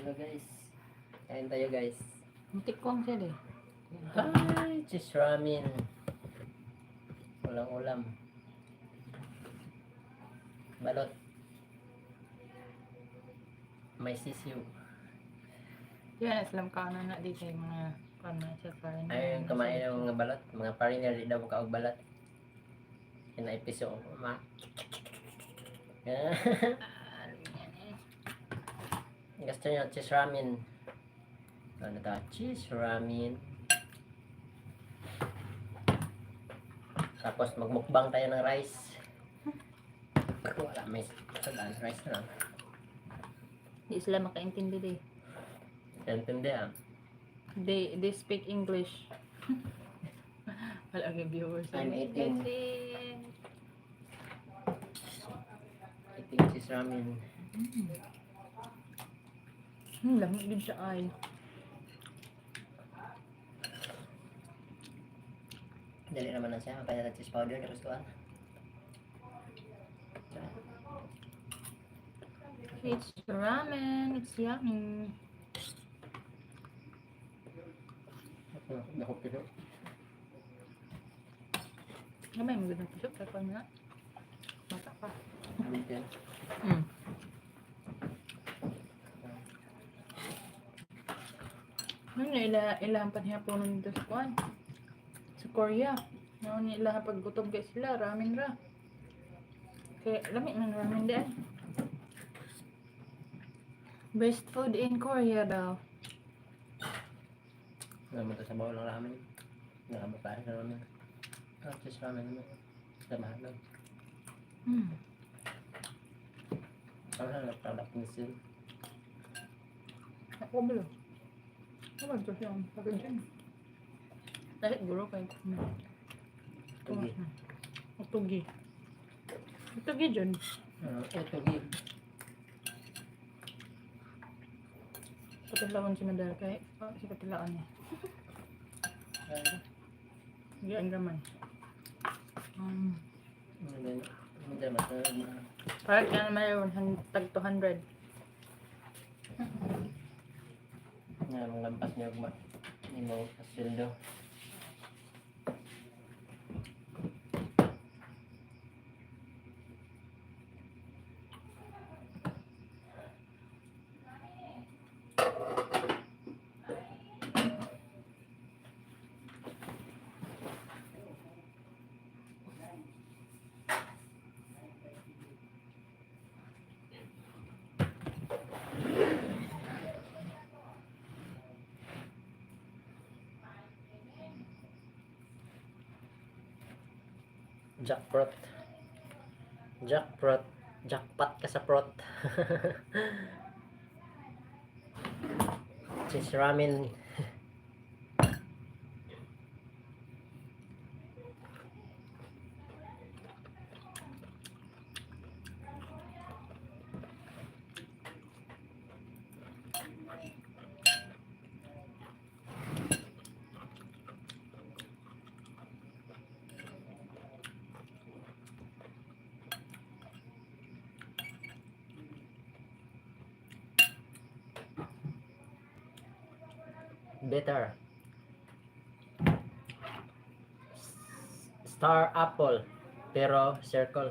Hello, guys. Kain tayo, guys. Tikwang siya eh. Hi, cheese ramen. Walang ulam. Balot. May sisiw. Yan, islam ka na na dito yung mga kano sa foreigner. Ay, yung kumain ng mga balot. Mga foreigner, di daw kaog balot. Kinaipiso. Ma. Gusto niyo cheese ramen? Ano to? Cheese ramen. Tapos magmukbang tayo ng rice. Wala, may sagaan. Rice na lang. Di sila makaintindi di. Intindi ah. They speak English. Wala ang viewers. I'm eating. That's it. Eating cheese ramen. Lamig din siya ay. Dali naman na siya. Kaya na cheese powder. Tapos kuan. It's ramen. It's yummy. Ako pilo. Ano ba yung magandang piso? Kaya kuha na. Bata pa. Bitin. Ano na ila ilang panhihaponon dito sa kuan? Sa Korea. Ano ni ila paggutom kay sila, ramen ra. Kay lami man ramen din. Best food in Korea daw. Naman to sa bawal ng ramen. Nakabakain sa ramen. Ah, cheese ramen naman. Sa mahal lang. Parang na product ni Sil. Ako ba? Ano ba ito siyang packaging? Dahil guro kay Tugi. Tugi. Tugi dyan. Ah, eh, tugi. Patilawan si Nadal kay oh, si patilawan niya. Hindi ang gamay. Hindi, hindi mas Parang ka naman yung tag 200. Nga, mong lampas niyo ma. Imo sweldo. Jackpot. Jackpot. Jackpot ka sa prot. Cheese ramen. Bitter. Star apple. Pero circle.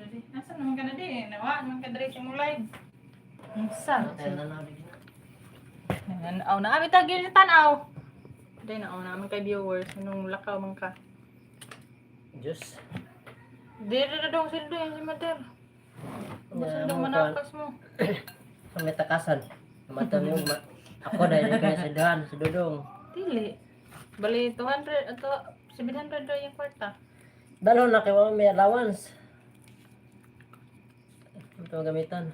Dali. Asa naman ka na di? Nawa naman ka diri sa imong live. Unsa? Tayo na na na. Nanaw na abi tagil sa tanaw. Dai na naman kay viewers anong lakaw man ka. Diyos. Diri na dong sildo yan si Mater. Basta Na, daw mo manakas mo. Ang may takasan. Mata mo ako dahil kaya sa dahan, sa dudong. Dili. Bali 200 ato 700 daw yung kwarta. Dalo na kay may allowance. Ito gamitan.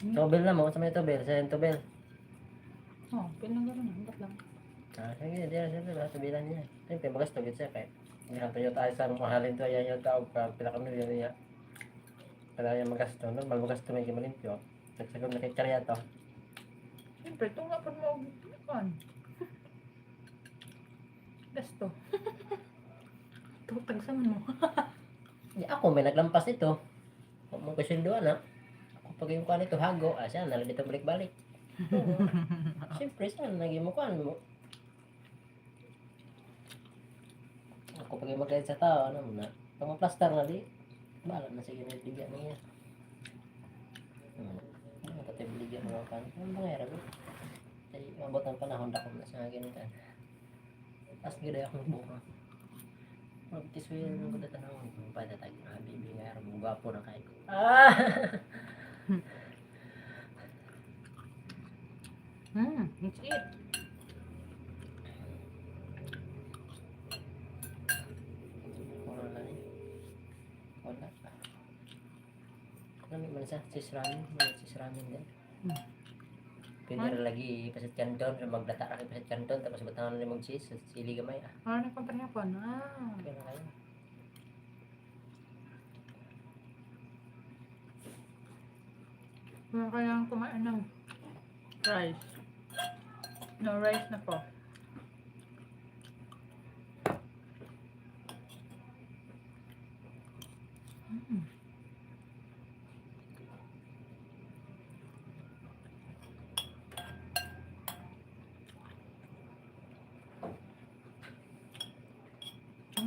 Tubel na mo, sa may tubel, sa yung tubel. Oh, pila gano'n, ba't lang. Ah, sige, di na siyempre, lahat tubilan niya. Siyempre, magasto gid siya kay hindi lang tayo tayo sa mahalin to, yan yung tao pa, pila ka milyon niya. Wala yung magasto, normal magasto may kimalimpyo. Nagsagod na kay Karya to. Siyempre, tunga pa mo og kuan. Gasto. Tutag sa mo. Di ako, may naglampas ito. Huwag mo kasunduan ha. Ako pag yung kuan ito, hago, ah, siya, nalang dito balik-balik. Oo. Siyempre, saan, naging mo kuan mo. Ako pag yung magkait sa tao, ano mo na, pag maplastar na di, bahala na sige na bigyan niya. Ano, tatay bigyan mo ang kuan. Ano ba nga, rabi? Ay, mabot ang panahon, dako na siya ganito. Tapos gano'n akong buka. Magtiswil ng kuda tanong, padatag na habibi nga, mo gwapo na kayo. Ah! Let's eat. Wala eh. Wala. Lami man sa cheese ramen, may cheese ramen din. Pwede ra lagi pasit canton, maglata ra kay pasit canton tapos batangan na nimong cheese, sa sili gamay ah. Ano na pamparehapon? Ah. Okay na kayo. Wala kailangan kumain ng rice. No rice na po.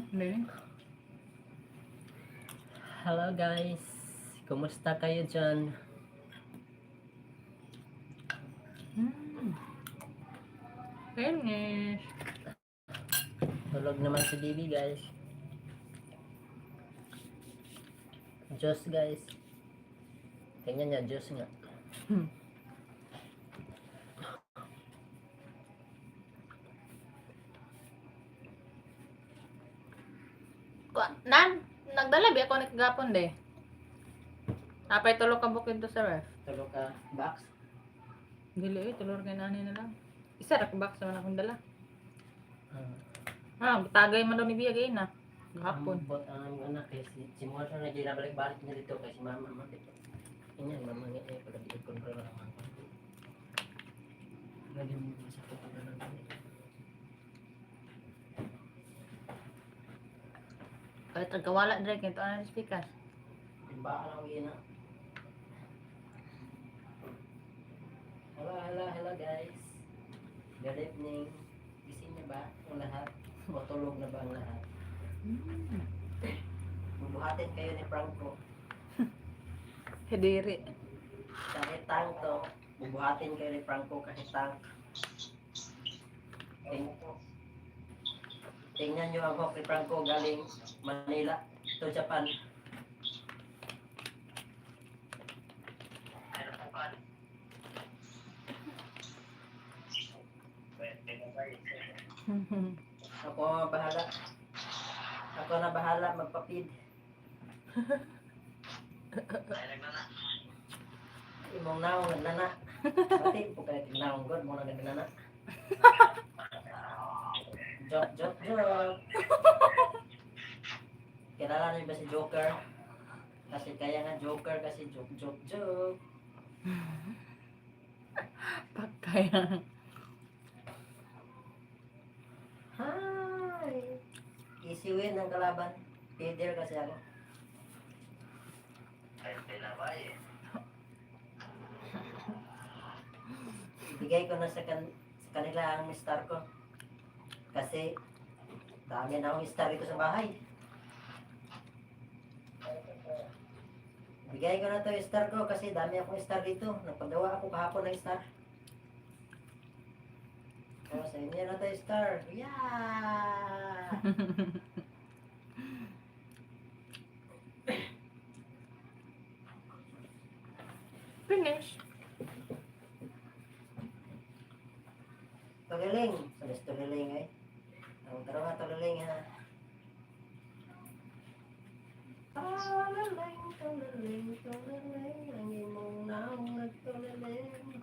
Really? Hello guys. Kumusta kayo dyan? Finish. Tulog naman si Bibi guys. Diyos guys. Tingnan niya, Diyos nga. Nan, nagdala ba ako nagkagapon de? Napay tulog ka bukid to sa ref. Tulog ka, box. Dili eh, tulog kay nanay na lang. Isa ra ka box naman akong dala. Ah, tagay man daw ni Bia gay na. Gahapon. Ambot ang aming anak eh. Si Moira na ginabalik-balik niya dito kay si mama man dito. Ganyan, mama nga eh, pag di control lang ang konti. Lagi mo masakit ang ganun eh. Kahit tagawala dire kay to ana speaker. Timba lang gina. Hello, hello, hello guys. Good evening. Gising na ba ang lahat? O tulog na ba ang lahat? Bubuhatin kayo ni Franco. Hediri. Kahit tank to, bubuhatin kayo ni Franco kahit tank. Tingnan nyo ang hook ni Franco galing Manila to Japan. Ako ang bahala. Ako na bahala magpapid. Imong naong nagnana. Pati po kayo naong god mo na nagnana. Joke, joke, joke. Kilala niyo ba si Joker? Kasi kaya nga Joker kasi joke, joke, joke. Pakay. Hi! Easy win ang kalaban. Feeder kasi ako. Ibigay ko na sa kanila ang star ko. Kasi Dami na akong star dito sa bahay. Bigay ko na to yung star ko kasi dami akong star dito. Nagpagawa ako kahapon ng star. Oh, sa inyo na to yung star. Yeah! Finish. Tuliling. Sabi tuliling eh. Ang taro nga tuliling ha. Tuliling, tuliling, tuliling. Ang imong naong nagtuliling.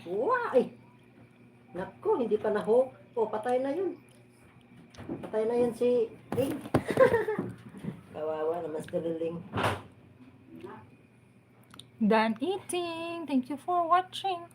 Wow! Ay! Nako, hindi pa na-hook. Oh, patay na yun. Patay na yun si Ling. Kawawa naman si Tuliling. Done eating. Thank you for watching.